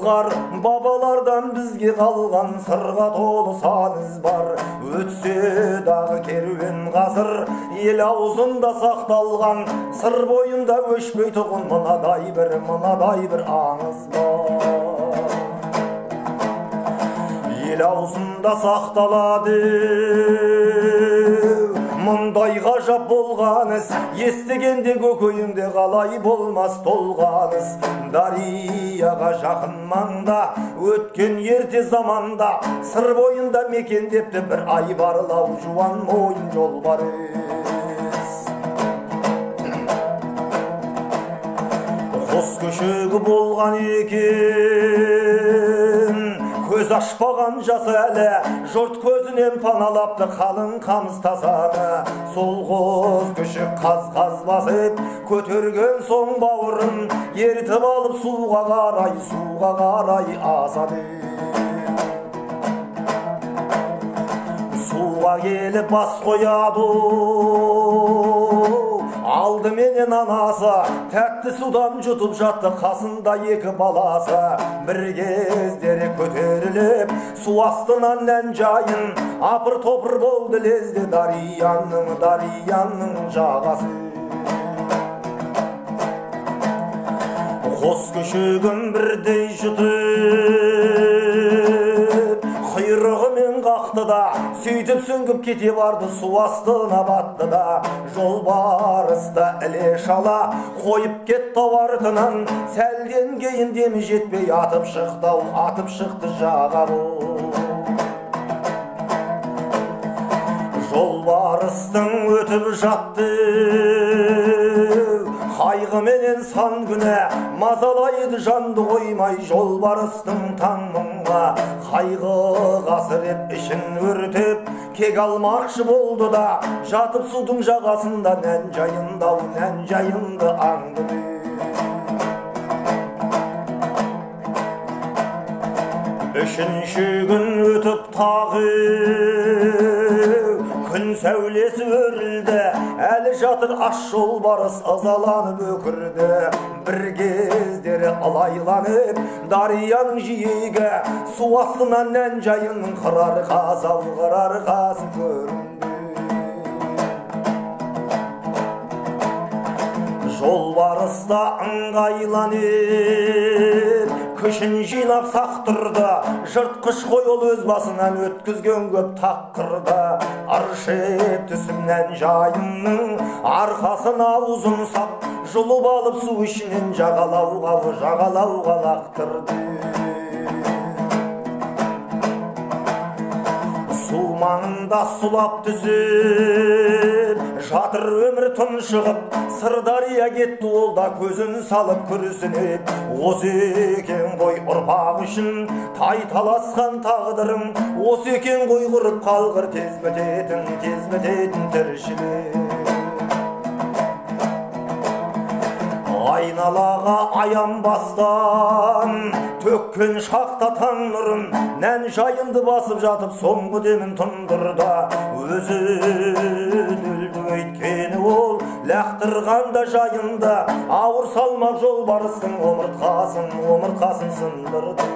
ызғар, бабалардан бізге қалған сырға толы сан із бар. Өтсе дағы керуен ғасыр, ел аузында сақталған, Сыр бойында өшпей тұғын мынадай бір, мынадай бір аңыз бар. Ел аузында сақталады мұндай ғажап болған іс, естігенде көкейіңде қалай болмас толған іс. Дарияға жақын маңда, өткен ерте заманда, Сыр бойында мекендепті бір айбарлау жуан мойын жолбарыс. Қос көшегі болған екен, көз ашпаған жас әлі, жұрт көзінен паналапты қалың қамыс тасаны. Сол қос күшік қаз-қаз басып, көтерген соң бауырын, ертіп алып суға қарай, суға қарай асады. Суға келіп бас қояды, алдыменен анасы, тәтті судан жұтып жатты қасында екі баласы. Бір кездері көтеріліп, су астынан нән жайын, апыр-топыр болды лезде дарияның, дарияның жағасы. Қос күшігін бірдей жұтып, құйрығымен қақты да, сөйтіп сүңгіп кете барды, су астына батты да. Жолбарысты іле шала қойып кетті артынан, сәлден кейін демі жетпей атып шықты ау, атып шықты жаға. Жолбарыстың өтіп жатты қайғыменен сан күні, мазалайды жанды қоймай жолбарыстың таң мұңға. Қайғы қасірет ішін өртеп, кек алмақшы болды да, жатып судың жағасында нән жайынды ау, нән жайынды аңдыды. Үшінші күн өтіп тағы, күн сәулесі өрілді, әлі жатыр аш жолбарыс ызаланып өкірді. Бір кездері ылайланып, дарияның жиегі, су астынан нән жайынның қырар қасы, қырар қасы көрінді. Жолбарыс та ыңғайланып, күшін жинап сақ тұрды, жыртқыш қой ол өз басынан өткізген көп таққырды. Ыршып түсімнен жайынның арқасына ұзын сап, жұлып алып су ішінен жағалауға, жағалауға лақтырды. Су маңында сұлап түсіп, жатыр өмір тұншығып, Сырдария кетті ол да көзін салып күрсініп. Осы екен ғой ұрпақ үшін тайталасқан тағдырың, осы екен ғой құрып қалғыр тез бітетін, тез бітетін тіршілік. Айналаға аянбастан төккен шақта таң нұрын, нән жайынды басып жатып соңғы демін тұндырды. Өзі өлді өйткені ол лақтырғанда жайынды, ауыр салмақ жолбарыстың омыртқасын, омыртқасын сындырды.